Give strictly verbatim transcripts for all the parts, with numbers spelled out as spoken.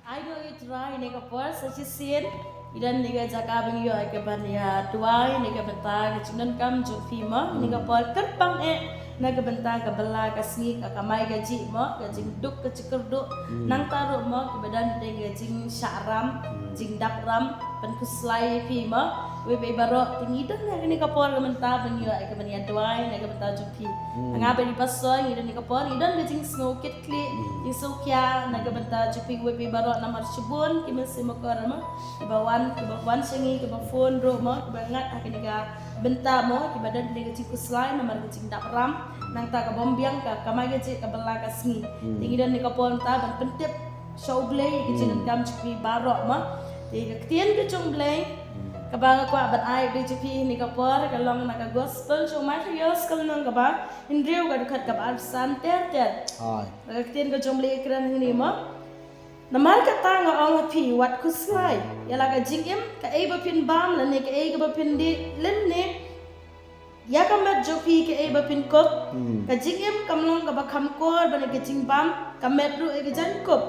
Ai nguh ïa u Trai ïa kane ka por sa shisien. Ngi don ha kane ka jaka ba ngi ïoh ïa ka ban ïa duwai na ka bynta ka jingdonkam jong phi mo. Ïa kane ka por kyrpang eh na ka bynta ka bylla ka sngi, ka kamai kajih mo, ka jingduk ka jingkyrduh. Nangta ruh mo kiba don ha ka jingshah ram, jingdap ram, pynkhuslai ïa phi mo. Wei pa wei baroh te ngi don ha kane ka por ka bynta ba ngi ïoh ïa ka ban ïa duwai na ka bynta jong phi. Nga bad i pastor ngi don ha kane ka por ngi don ka jingsngew kit khlieh, jingsngewkhia na ka bynta jong phi wei pa wei baroh namar shibun ki mynsiem bakor mo kiba wan, kiba wan sha ngi, kiba phone ruh mo, kiba ngat ha kane ka bynta mo, kiba don ha ka jingkhuslai namar ka jingdap ram. Nangta ka bym biang ka kamai kajih ka bylla ka sngi. Te ngi don ha kane ka por mynta ban pyntip sha U Blei ïa ka jingdonkam jong phi baroh mo. Te ka ktien ka jong U Blei kaba nga kwah ban ai ïa U Blei jong phi ha kane ka por ka long na ka gospel jong u Mathaios ka lynnong kaba hynriew ka dkhot kaba arphew san ter ter. Ai. Ka ktien ka jong U Blei ka kren hangne mo. Namar kata nga ong ha phi, wat khuslai ïa la ka jingim, kaei ba phin bam lane kaei kaba phin dih, lymne ïa ka met jong phi kaei ba phin kup. Ka jingim kam long kaba kham kor ban ïa ka jingbam, ka met ruh ïa ka jingkup.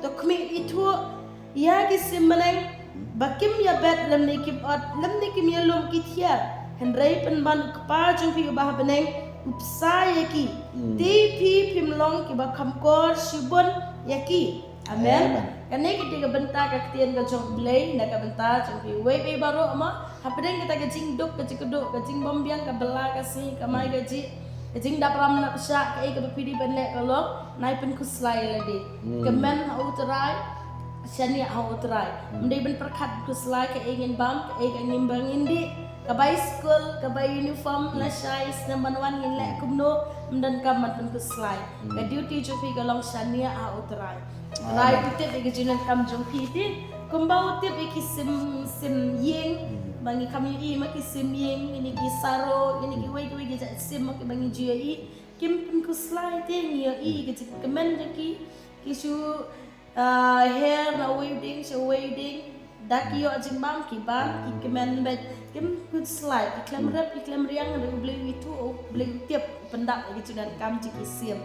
To khmih ithuh ïa ki sim bneng ba kim ïa bet lymne kim ot lymne kim ïa lum ki thiar. Hynrei pynban u Kpa jong phi uba ha bneng u bsa ïa ki. Te phi phim long kiba kham kor shibun ïa ki. Amen. Amen. Kane ka dei ka bynta ka ktien ka jong U Blei na ka bynta jong phi wei pa wei baroh mo. Hapdeng kata ka jingduk ka jingkyrduh, ka jingbym biang ka bylla ka sngi, ka kamai kajih, ka jingdap ram na pyrshah, kaei kaba phi dei ban leh ka long nai pynkhuslai ïa lade. Kmen ha U Trai, shaniah ha U Trai. Ym dei ban pyrkhat khuslai kaei ngin bam, kaei ka ngim bam ngin dih, ka bai skul, ka bai uniform, lashai snem ban wan ngin leh kumno, ym donkam ban pynkhuslai. Ka duty jong phi ka long shaniah ha U Trai. Trai u tip ïa ka jingdonkam jong phi te kumba u tip ïa ki sim, sim ïing ba ngi kham ïohi ma ki sim ïing, ïa ki saro, ïa ki wei ki wei ki jait sim ma ki ba ngi ju ïohi. Kim pynkhuslai te ngi ïohi ka jingkmen jong ki, ki shu, ah, her na uwei u dieng sha uwei u dieng. Da ki ïoh jingbam ki bam, ki kmen beit, kim khuslai, ki khlem rep, ki khlem riang, hynrei U Blei u ithuh, U Blei u tip, u pyndap ïa ka jingdonkam jong ki sim.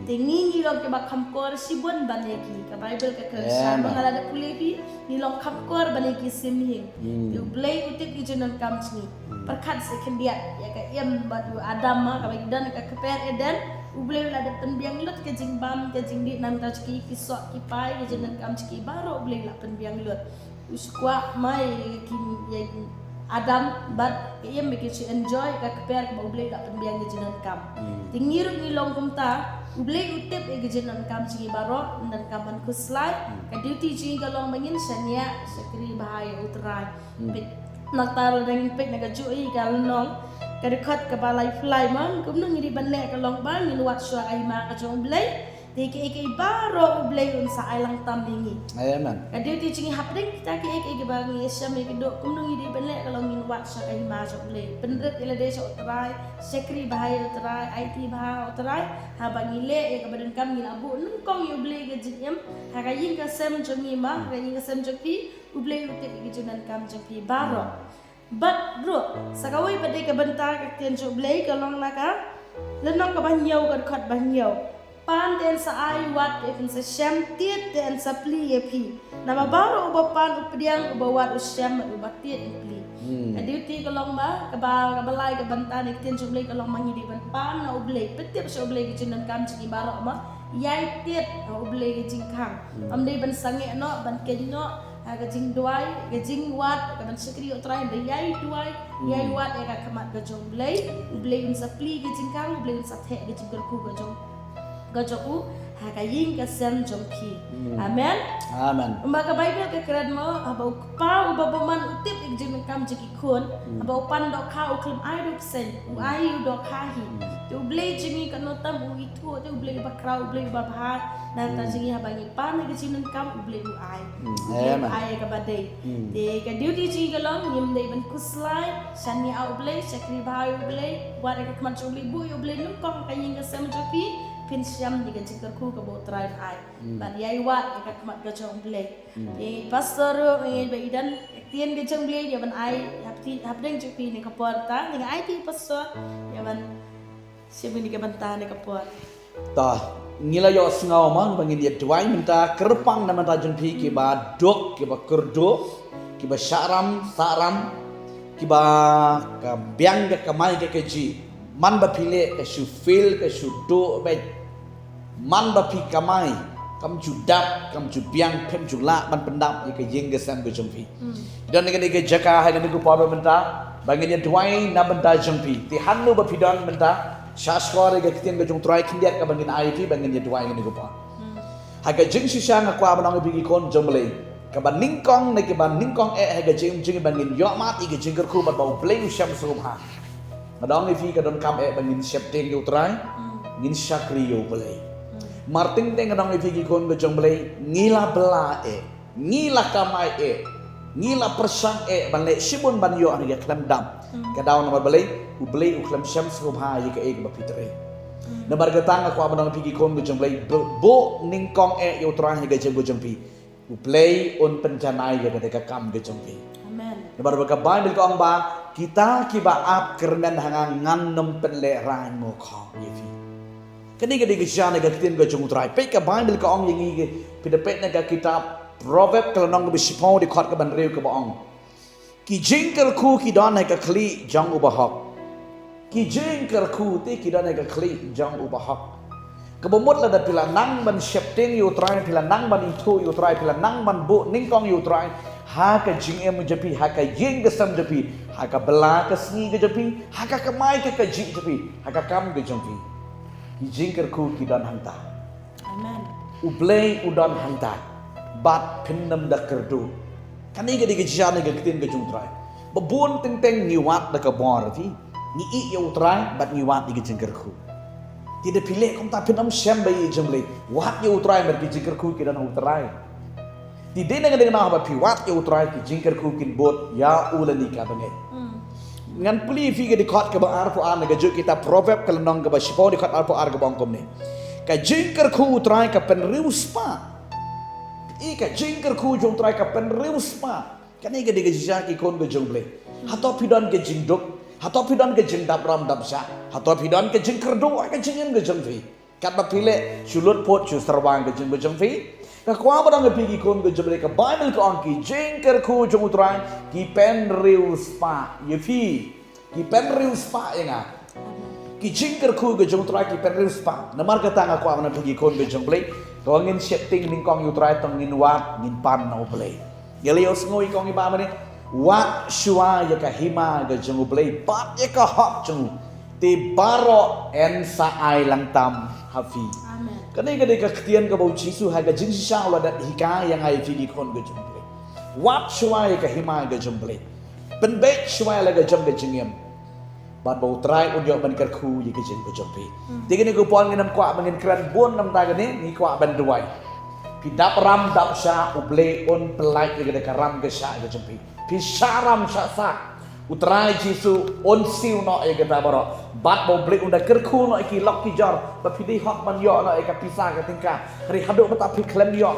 Te ngi ngi long kiba kham kor shibun ban ïa ki. Ka Baibl ka kren sha ba nga la dep pule phi, ngi long kham kor ban ïa ki sim ïing. Te U Blei u tip ïa ka jingdonkam jong ngi. Pyrkhat sa khyndiat ïa ka im bad u Adam ma, kaba ki don ha ka kper Eden. U Blei u la dep pynbiang lut ka jingbam ka jingdih, nangta jong ki, ki soh ki pai, ka jingdonkam jong ki baroh U Blei u la pynbiang lut. U shu kwah ma ïa ki, ïa ki Adam bad ka Im ba kin shu enjoy ka kper kaba U Blei u la pynbiang ïa ka jingdonkam. Te ngi ruh ngi long kumta, U Blei u tip ïa ka jingdonkam jong ngi baroh, ym donkam ban khuslai. Ka duty jong ngi ka long ba ngin shaniah shakri bha ïa U Trai. Peit, nangta lada ngin peit na kajuh ïa ka lynnong, ka dkhot kaba laiphew lai mo, kumno ngi dei ban leh ka long ba ngin wad shuwa ka hima ka jong U Blei. Te kiei kiei baroh U Blei un sa ai lang tam ïa ngi. Amen. Ka duty jong ngi hapdeng kita kiei kiei kiba ngi ïashem ïakynduh, kumno ngi dei ban leh ka long ngin wad shuwa ka hima jong U Blei. Pynrit ïa lade sha U Trai, shakri bha ïa U Trai, aiti bha ha U Trai. Haba ngi leh ïa kaba donkam ngi la buh nyngkong ïa U Blei ka jingim ha ka ïing ka sem jong ngi ma, ha ka ïing ka sem jong phi, U Blei u tip ïa ka jingdonkam jong phi baroh. Bad ruh sa kawei pat de ka bynta ka ktien jong U Blei ka long na ka lynnong kaba hynñiew ka dkhot ba hynñiew. Pan te yn sa ai, wat te phin sa shem, tied te yn sa plie ïa phi. Namar baroh uba pan u pdiang, uba wad u shem, bad uba tied u plie. Ka duty ka long ba, kaba, kaba lai ka bynta na ka ktien jong U Blei ka long ba ngi dei ban pan na U Blei, pyntip sha U Blei ka jingdonkam jong ngi baroh ma, ïai tied ha U Blei ka jingkhang. Ym dei ban sangeh noh, ban khein noh ha ka jingduwai, ka jingwad, ka ban shakri ïa U Trai, hynrei ïai duwai, ïai wad ïa ka khmat ka jong U Blei. U Blei un sa plie ka jingkhang, U Blei un sa theh ka jingkyrkhu ka jong, ka jong u ha ka ïing ka sem jong phi. Amen. Amen. Kumba ka Baibl ka kren mo, haba u kpa uba bymman u tip ïa ka jingdonkam jong ki khun, haba u pan dohkha u khlem ai da u bseiñ, u ai u dohkha hi. Te U Blei jong ngi katno tam u ithuh, te U Blei uba khraw, U Blei uba bha. Nangta jong ngi haba ngi pan ïa ka jingdonkam U Blei u ai. U Blei u ai ïa kaba dei. Te ka duty jong ngi ka long ngim dei ban khuslai, shaniah ha U Blei, shakri bha ïa U Blei, wad ïa ka khmat jong U Blei, buh ïa U Blei nyngkong ha ka ïing ka sem jong phi, phin shem ïa ka jingkyrkhu kaba U Trai un ai. Bad ïai wad ïa ka khmat ka jong U Blei. Te pastor ruh, eh, ba i don ka ktien ka jong U Blei ïa ban ai hapdeng, hapdeng jong phi na ka por ta, te nga ai te i pastor ïa ban shim ïa ka bynta na ka por. Ta, Ngi la ïohsngew mo ba ngin ïa duwai mynta, kyrpang na bynta jong phi kiba duk, kiba kyrduh, kiba shah ram, sah ram, kiba ka biang ka kamai ka kajih. Man ba phi leh ka shu fail, ka shu duh beit. Man ba phi kamai, kam ju dap, kam ju biang, phim ju lah ban pyndap ïa ka ïing ka sem ka jong phi. Don ïa kane ka jaka ha kane ka por ba mynta ba ngin ïa duwai na bynta jong phi. Te hangno ba phi don mynta, sha shkor ïa ka ktien ka jong U Trai khyndiat kaba ngin ai phi ba ngin ïa duwai ha kane ka por. Ha ka jingshisha nga kwah ban ong ïa phi ki khun jong U Blei, kaba nyngkong ne kaba nyngkong eh ha ka jingim jong ngi ba ngin ïohmad ïa ka jingkyrkhu bad ba U Blei u shem sngewbha. Nga da ong ïa phi ka donkam eh ba ngin sheptieng ïa U Trai, ngin shakri ïa U Blei. Mar teng teng nga da ong ïa phi ki khun ka jong U Blei, ngi la bylla eh, ngi la kamai eh, ngi la pyrshang eh ban leh shibun ban ïoh ha ka khlem dap. Ka daw namar balei? U Blei u khlem shem sngewbha ïa kaei kaba phi trei. Namar kata nga kwah ban ong ïa phi ki khun ka jong U Blei, buh nyngkong eh ïa U Trai ha ka jingim ka jong phi. U Blei un pynjanai ïa kata ka kam ka jong phi. Amen. Namar ba ka Baibl ka ong ba kita kiba ap kyrmen ha nga ngan nym pynlehrain mo khong ïa phi. Kane ka dei ka jia na ka ktien ka jong U Trai. Peit ka Baibl ka ong ïa ngi, phi da peit na ka kitab Proverb ka lynnong kaba shiphew dkhot kaba hynriew kaba ong, ki jingkyrkhu ki don ha ka khlieh jong u bahok. Ki jingkyrkhu te ki don ha ka khlieh jong u bahok. Kaba mut lada phi la nang ban sheptieng ïa U Trai, phi la nang ban ithuh ïa U Trai, phi la nang ban buh nyngkong ïa U Trai ha ka jingim jong phi, ha ka ïing ka sem jong phi, ha ka bylla ka sngi ka jong phi, ha ka kamai ka kajih jong phi, ha ka kam ka jong phi, ki jingkyrkhu ki don hangta. Amen. U Blei u don hangta. Bad phin nym da kyrduh. Kane ka dei ka jia na ka ktien ka jong U Trai. Ba bun teng teng ngi wad da ka bor phi. Ngi ïeit ïa U Trai bad ngi wad ïa ka jingkyrkhu. Te da phi leh kumta phin nym shem ba ïeit jong U Blei. Wad ïa U Trai bad ki jingkyrkhu ki don ha U Trai. Te dei na ka dei na ba phi wad ïa U Trai ki jingkyrkhu kin bud ïa u lane ka bangeit. Ngan pule phi ka dkhot kaba arphew ar na ka juh kitab Proverb ka lynnong kaba shiphew dkhot arphew ar kaba ong kumne. Ka jingkyrkhu U Trai ka pynriewspah. I ka jingkyrkhu jong U Trai ka pynriewspah. Kane ka dei ka jia ki khun ka jong U Blei. Hato phi don ka jingduk, hato phi don ka jingdap ram dap shah, hato phi don ka jingkyrduh ha ka jingim ka jong phi. Katba phi leh shu lut phut shu syrwa ka jingim ka jong phi. Nga kwah ban ong ïa phi ki khun ka jong U Blei, ka Baibl ka ong ki jingkyrkhu jong U Trai ki pynriewspah ïa phi. Ki pynriewspah ïa nga. Ki jingkyrkhu ka jong U Trai ki pynriewspah. Namar kata nga kwah ban ong ïa phi ki khun ka jong U Blei, to ngin sheptieng nyngkong ïa U Trai, to ngin wad, ngin pan na U Blei. Ïa lei ïohsngew ïa kong ïa ba mynne. Wad shuwa ïa ka hima ka jong U Blei bad ïa ka hok jong u, te baroh yn sa ai lang tam ha phi. Amen. Kane ka dei ka ktien kaba U Jisu ha ka jingshisha u la dep hikai ïa nga ïa phi ki khun ka jong U Blei. Wad shuwa ïa ka hima ka jong U Blei. Pynbeit shuwa ïa la ka jong ka jingim. Bad ba U Trai un ïoh ban kyrkhu ïa ka jingim ka jong phi. Te kane ka por ngin ym kwah ba ngin kren bun namar kane, ngi kwah ban duwai. Phi dap ram dap shah, U Blei un pynlait ïa kata ka ram ka shah ka jong phi. Phi shah ram shah sah, U Trai Jisu un siew noh ïa kata baroh. Bad ba U Blei un da kyrkhu noh ïa ki lok ki jor, ba phi dei hok ban ïoh noh ïa ka pisa ka tyngka. Hynrei haduh mynta phi khlem ïoh.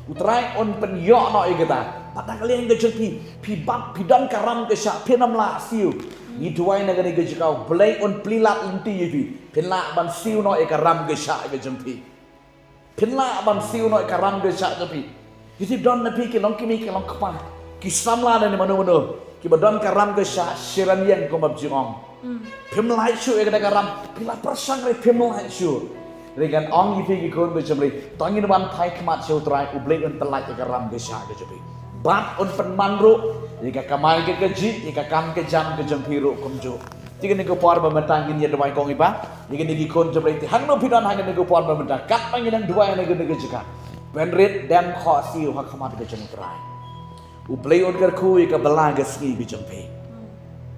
U Trai un pynïoh noh ïa kata. Bad na ka liang ka jong phi, phi bad phi don ka ram ka shah, phin ym lah siew. Ngi duwai na kane ka jaka U Blei un plie lad lynti ïa phi. Phin lah ban siew noh ïa ka ram ka shah ka jong phi. Phin lah ban siew noh ïa ka ram ka shah jong phi. Ïa phi don na phi ki long kmie ki long kpa, ki samla ne mano mano, kiba don ka ram ka shah shiran ïeng kumba jingong. Phim lait shuh ïa kata ka ram, phi la pyrshang re phim lait shuh. Re ngan ong ïa phi ki khun ka jong U Blei, to ngin wan phai khmat sha U Trai, U Blei un pynlait ïa ka ram ka shah ka jong phi. Bad un pynman ruh ïa ka kamai ka kajih, ïa ka kam ka jam ka jong phi ruh kumjuh. Te kane ka por ba mynta ngin ïa duwai kong ïa ba ïa kine ki khun jong U Blei, te hangno phi don ha kane ka por ba mynta, katba ngin nang duwai ha kane ka jaka, pynrit dem khohsiew ha khmat ka jong U Trai. U Blei un kyrkhu ïa ka bylla ka sngi ka jong phi.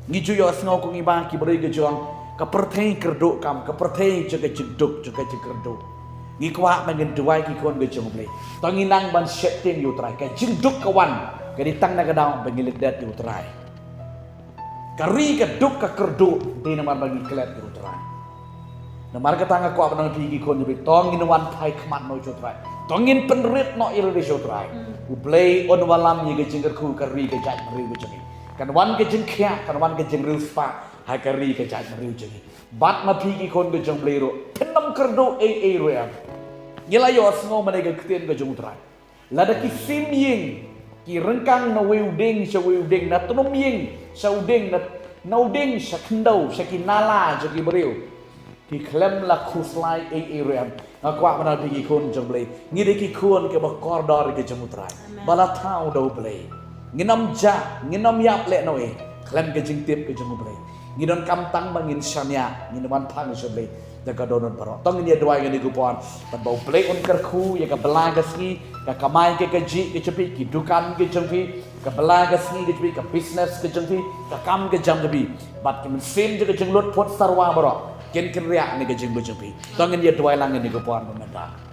Ngi ju ïohsngew kong ïa ba ki briew ki jong, ka pyrthei kyrduh kam, ka pyrthei jong ka jingduk, jong ka jingkyrduh. Ngi kwah ba ngin duwai ki khun ka jong U Blei, to ngin nang ban sheptieng ïa U Trai. Ka jingduk ka wan ka dei tang na ka daw ba ngi leit dep ïa U Trai. Ka ri ka duk ka kyrduh dei namar ba ngi klet ïa U Trai. Namar kata nga kwah ban ong ïa phi ki khun jong U Blei, to ngin wan phai khmat noh sha U Trai, to ngin pynrit noh ïa lade sha U Trai. U Blei un wallam ïa ka jingkyrkhu ka ri ka jaitbynriew ka jong ngi. Kan wan ka jingkhiah, kan wan ka jingriewspah ha ka ri ka jaitbynriew jong ngi. Bad ma phi ki khun ka jong U Blei ruh, phin ym kyrduh ei ei ruh em. Ngi la ïohsngew mynne ka ktien ka jong U Trai. Lada ki sim ïing ki ryngkang na wei u dieng sha wei u dieng, na tnum ïing sha u dieng, na, na u dieng sha khyndew, sha ki nala jong ki briew, ki khlem la khuslai ei ei ruh em. Nga kwah ban ong ïa phi ki khun jong U Blei, ngi dei ki khun kiba kordor ki jong U Trai. Amen. Ba la thaw da U Blei. Ngin ym jah, ngin ym ïap lehnohei khlem ka jingtip ka jong U Blei. Ngi donkam tang ba ngin shaniah, ngin wan phang sha U Blei da ka dohnud baroh. To ngin ïa duwai kane ka por bad ba U Blei un kyrkhu ïa ka bylla ka sngi, ka kamai ka kajih ka jong phi, ki dukan ki jong phi, ka bylla ka sngi ka jong phi, ka business ka jong phi, ka kam ka jam ka jong phi. Bad ka mynsiem jong ka jinglut phut sarwa baroh kin kynriah na ka jingim ka jong phi. To ngin ïa duwai lang kane ka por mynta.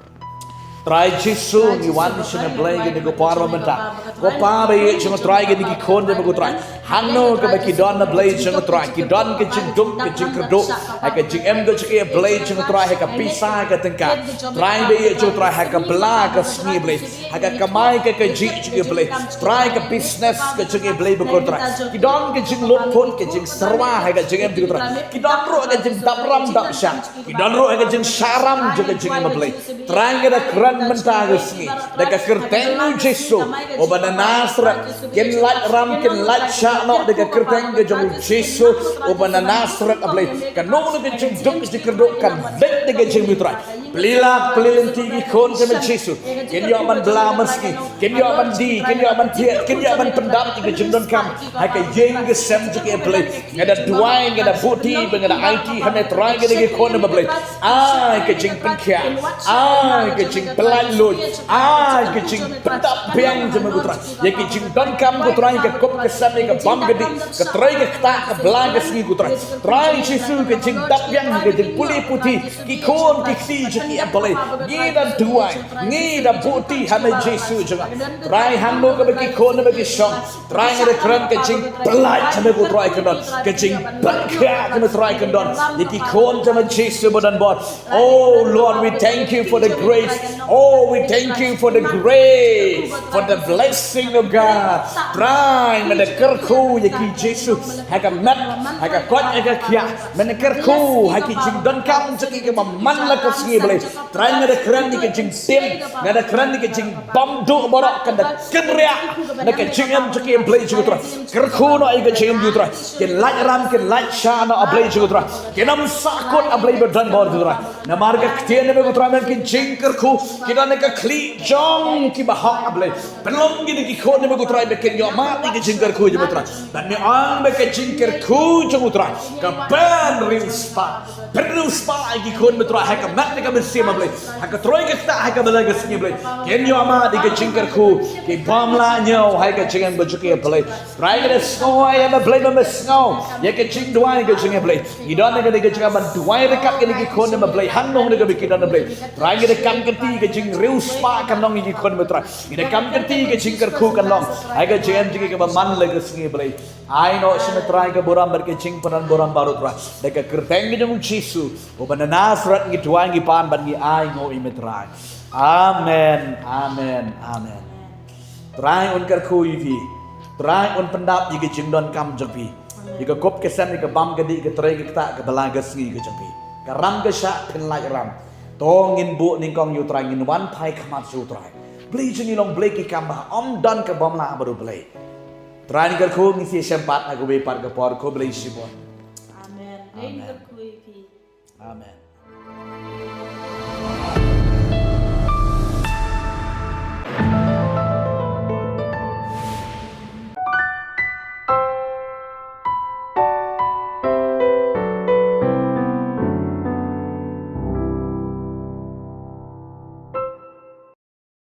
Trai Jisu, ngi wan sha me Blei kane ka por mynta. Ko Pa ba ïeit jong U Trai, kine ki khun jong me ko Trai, hangno kaba ki don na Blei jong U Trai, ki don ka jingduk ka jingkyrduh ha ka jingim ka jong ki Blei jong U Trai, ha ka pisa ha ka tyngka. Trai ba ïeit jong U Trai, ha ka bylla ka sngi Blei, ha ka kamai ka kajih jong ki Blei, Trai ka business ka jong ki Blei ba ko Trai, ki don ka jinglut phut ka jingsarwa ha ka jingim jong U Trai, ki don ruh ka jingdap ram dap shah, ki don ruh ka jingshah ram jong ka jingim Blei. Trai nga da kren mynta ka sngi da ka kyrteng U Jisu uba na Nasareth, kin lait ram kin lait shah noh da ka kyrteng ka jong U Jisu uba na Nasareth A Blei. Kano kano ka jingduk ka jingkyrduh kan leit da ka jingim U Trai. Pli lak pli lynti ki khun jong me Jisu kin ïoh ban bylla mynsngi, kin ïoh ban die, kin ïoh ban thied, kin ïoh ban pyndap ïa ka jingdonkam ha ka ïing ka sem jong ki Blei. Nga da duwai, nga da buhti bad nga da aiti ha me Trai, kine ki khun jong me Blei. Ai ka jingpynkhiah, ai ka jingpyllait luid, ai ka jingpyndap biang jong me ko Trai ïa ki jingdonkam ko Trai, ka kup ka sem, ka bam ka dih, ka trei ka ktah, ka bylla ka sngi ko Trai. Trai Jisu, ka jingdap biang, ka jingpule puthi, ki khun ki kti jong ki Blei. Ngi da duwai, ngi da buhti ha me Jisu jong nga. Trai hangno kaba ki khun ba ki shong, Trai nga da kren ka jingpyllait jong me ko Trai kan don, ka jingpynkhiah jong me Trai kan don ïa ki khun jong me Jisu ba don bor. Oh Lord, we thank you for the grace. Oh, we thank you for the grace, for the blessing of God. Trai me da kyrkhu ïa ki Jisu ha ka met, ha ka koit, ha ka khiah. Me da kyrkhu ha ki jingdonkam jong ki kaba man la ka sngi Blei. Trai me da kren ïa ka jingtim, me da kren ïa ka jingbam duh baroh kan da kynriah na ka jingim jong ki Blei jong U Trai. Kyrkhu noh ïa ka jingim jong U Trai. Kin lait ram kin lait shah noh A Blei jong U Trai. Kin ym sahkut A Blei ba don bor jong U Trai. Namar ka ktien jong me ko Trai, man ki jingkyrkhu ki don ha ka khlieh jong ki bahok A Blei. Pynlong kine ki khun jong me ko Trai ba kin ïoh mad ïa ka jingkyrkhu jong me ko Trai. Bad me ong ba ka jingkyrkhu jong U Trai ka pynriewspah, pynriewspah ïa ki khun me Trai ha ka met ne ka mynsiem A Blei, ha ka trei ka ktah, ha ka bylla ka sngi Blei. Kin ïoh mad ïa ka jingkyrkhu, ki bym lah ñiew ha ka jingim ka jong ki Blei. Trai ngi da sngew ïa me Blei ba me sngew ïa ka jingduwai ka jong ki Blei. Ngi don ha kane ka jingim ban duwai ryngkat kine ki khun me Blei, hangno hangno kaba ki don Blei. Trai ngi da kam kynti ka jingriewspah kan long ïa ki khun me Trai. Ngi da kam kynti ka jingkyrkhu kan long ha ka jingim jong ki kaba man la ka sngi Blei. Ai noh sha me Trai ka burom bad ka jingpynban burom baroh Trai. Da ka kyrteng ka jong U Jisu uba na Nasareth ngi duwai ngi pan bad ngi ai nguh ïa me Trai. Amen, amen, amen. Trai un kyrkhu ïa phi. Trai un pyndap ïa ka jingdonkam jong phi. Ïa ka kup ka sem, ïa ka bam ka dih, ka trei ka ktah, ka bylla ka sngi ka jong phi. Ka ram ka shah phin lait ram. To ngin buh nyngkong ïa U Trai, ngin wan phai khmat sha U Trai. Blei jong ngi long Blei ki kam bha, ym don ka bym lah bad U Blei. Trai un kyrkhu, ngin sa ïashem pat ha kawei pat ka por, khublei shibun. Amen. Amen. Amen.